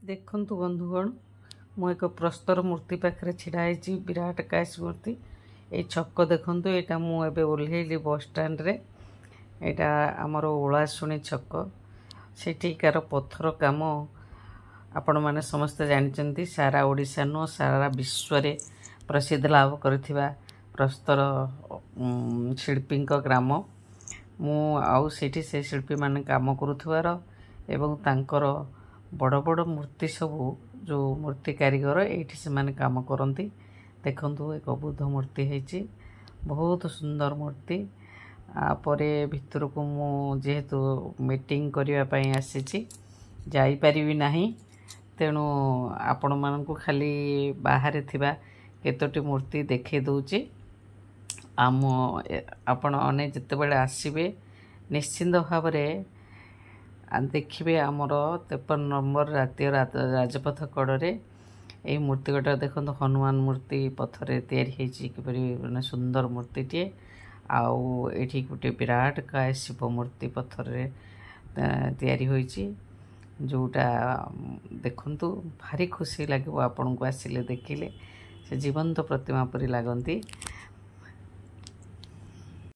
ଦେଖନ୍ତୁ ବନ୍ଧୁଗଣ, ମୁଁ ଏକ ପ୍ରସ୍ତର ମୂର୍ତ୍ତି ପାଖରେ ଛିଡ଼ା ହେଇଛି, ବିରାଟ କାଶ ମୂର୍ତ୍ତି। ଏଇ ଛକ ଦେଖନ୍ତୁ, ଏଇଟା ମୁଁ ଏବେ ଓହ୍ଲେଇଲି ବସଷ୍ଟାଣ୍ଡରେ। ଏଇଟା ଆମର ଓଳାଶୁଣି ଛକ। ସେଠିକାର ପଥର କାମ ଆପଣମାନେ ସମସ୍ତେ ଜାଣିଛନ୍ତି। ସାରା ଓଡ଼ିଶା ନୁହଁ, ସାରା ବିଶ୍ୱରେ ପ୍ରସିଦ୍ଧ ଲାଭ କରିଥିବା ପ୍ରସ୍ତର ଶିଳ୍ପୀଙ୍କ ଗ୍ରାମ। ମୁଁ ଆଉ ସେଇଠି ସେ ଶିଳ୍ପୀମାନେ କାମ କରୁଥିବାର ଏବଂ ତାଙ୍କର ବଡ଼ ବଡ଼ ମୂର୍ତ୍ତି ସବୁ, ଯେଉଁ ମୂର୍ତ୍ତି କାରିଗର ଏଇଠି ସେମାନେ କାମ କରନ୍ତି। ଦେଖନ୍ତୁ, ଏକ ବୁଦ୍ଧ ମୂର୍ତ୍ତି ହେଇଛି, ବହୁତ ସୁନ୍ଦର ମୂର୍ତ୍ତି। ପରେ ଭିତରକୁ ମୁଁ ଯେହେତୁ ମିଟିଂ କରିବା ପାଇଁ ଆସିଛି, ଯାଇପାରିବି ନାହିଁ। ତେଣୁ ଆପଣମାନଙ୍କୁ ଖାଲି ବାହାରେ ଥିବା କେତୋଟି ମୂର୍ତ୍ତି ଦେଖାଇ ଦେଉଛି। ଆମ ଆପଣମାନେ ଯେତେବେଳେ ଆସିବେ, ନିଶ୍ଚିନ୍ତ ଭାବରେ ଦେଖିବେ ଆମର 53 ନମ୍ବର ଜାତୀୟ ରାଜପଥ କଡ଼ରେ ଏଇ ମୂର୍ତ୍ତି ଗୋଟା। ଦେଖନ୍ତୁ, ହନୁମାନ ମୂର୍ତ୍ତି ପଥରରେ ତିଆରି ହେଇଛି, କିପରି ମାନେ ସୁନ୍ଦର ମୂର୍ତ୍ତିଟିଏ। ଆଉ ଏଇଠି ଗୋଟେ ବିରାଟ କାୟ ଶିବ ମୂର୍ତ୍ତି ପଥରରେ ତିଆରି ହୋଇଛି, ଯେଉଁଟା ଦେଖନ୍ତୁ, ଭାରି ଖୁସି ଲାଗିବ ଆପଣଙ୍କୁ ଆସିଲେ ଦେଖିଲେ। ସେ ଜୀବନ୍ତ ପ୍ରତିମା ପରି ଲାଗନ୍ତି।